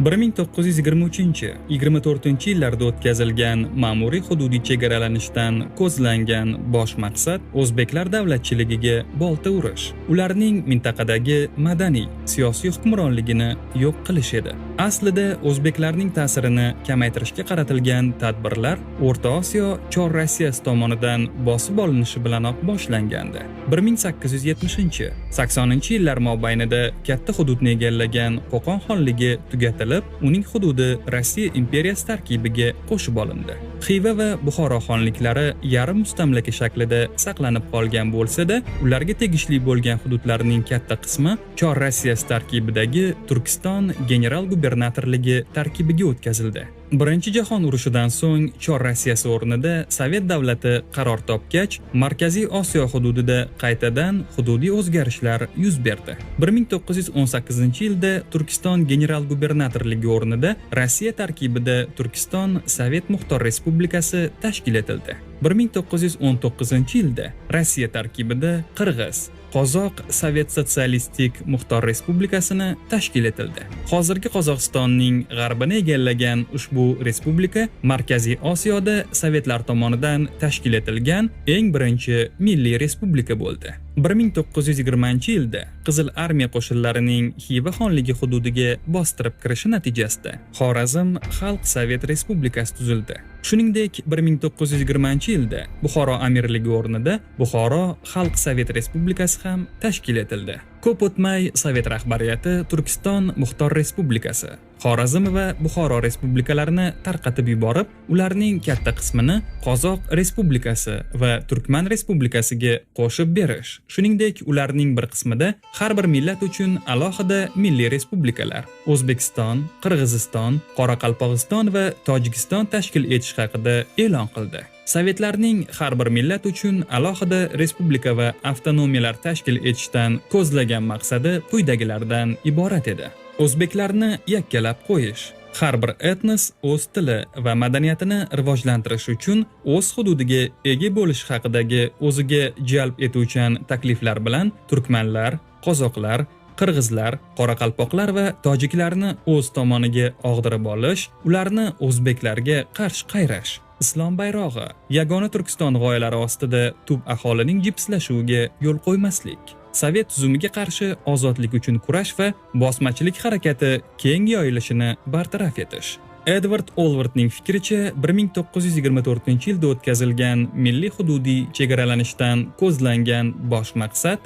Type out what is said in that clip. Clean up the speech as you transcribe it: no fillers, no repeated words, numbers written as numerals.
1923-24 yillarda o'tkazilgan ma'muriy hududiy chegaralanishdan ko'zlangan bosh maqsad o'zbeklar davlatchiligiga bolta urish, ularning mintaqadagi madaniy, siyosiy hukmronligini yo'q qilish edi. Aslida o'zbeklarning ta'sirini kamaytirishga qaratilgan tadbirlar O'rta Osiyo Chor Rossiyasi tomonidan bosib olinishi bilanoq boshlangandi. 1870-80 yillar mobaynida katta hududni egallagan Qo'qon xonligi tugatilib, uning hududi Rossiya imperiyasi tarkibiga qo'shib olindi. Xiva va Buxoro xonliklari yarim mustamlaka shaklida saqlanib qolgan bo'lsa-da, ularga tegishli bo'lgan hududlarning katta qismi Chor Rossiyasi tarkibidagi Turkiston general gubernatorligi tarkibiga o'tkazildi. Birinchi jahon urushidan so'ng Chor Rossiyasi o'rnida Sovet davlati qaror topgach, Markaziy Osiyo hududida qaytadan hududiy o'zgarishlar yuz berdi. 1918-yilda Turkiston general gubernatorligi o'rnida Rossiya tarkibida Turkiston Sovet Muxtor Respublikasi tashkil etildi. 1919-yilda Rossiya tarkibida Qirg'iz, Qozoq Sovet Sotsialistik Muxtor Respublikasini tashkil etildi. Hozirgi Qozog'istonning g'arbini egallagan ushbu respublika Markaziy Osiyoda sovetlar tomonidan tashkil etilgan eng birinchi milliy respublika bo'ldi. 1920-yilda Qizil armiya qo'shinlarining Xiva xonligi hududiga bostirib kirishi natijasida Xorazm Xalq Sovet Respublikasi tuzildi. Shuningdek, 1920-yilda Buxoro amirligi o'rnida Buxoro Xalq Sovet Respublikasi ham tashkil etildi. Ko'p o'tmay Sovet rahbariyati Turkiston Muxtor Respublikasi, Xorazm va Buxoro respublikalarini tarqatib yuborib, ularning katta qismini Qozoq Respublikasi va Turkman Respublikasiga qo'shib berish, shuningdek, ularning bir qismida har bir millat uchun alohida milliy respublikalar O'zbekiston, Qirg'iziston, Qoraqalpog'iston va Tojikiston tashkil etish haqida e'lon qildi. Sovetlarning har bir millat uchun alohida respublika va avtonomiyalar tashkil etishdan ko'zlagan maqsadi quyidagilardan iborat edi. O'zbeklarni yakkalab qo'yish. Har bir etnos o'z tili va madaniyatini rivojlantirish uchun o'z hududiga ega bo'lish haqidagi o'ziga jalb etuvchan takliflar bilan turkmanlar, qozoqlar, qirg'izlar, qoraqalpoqlar va tojiklarni o'z tomoniga og'dirib olish, ularni o'zbeklarga qarshi qayrash. Islom bayrog'i, yagona Turkiston g'oyalari ostida tub aholining jipslashuviga yo'l qo'ymaslik. Sovet tuzumiga qarshi ozodlik uchun kurash va bosmachilik harakati keng yoyilishini bartaraf etish. Edvard Olvardning fikricha, 1924-yilda o'tkazilgan milliy hududiy chegaralanishdan ko'zlangan bosh maqsad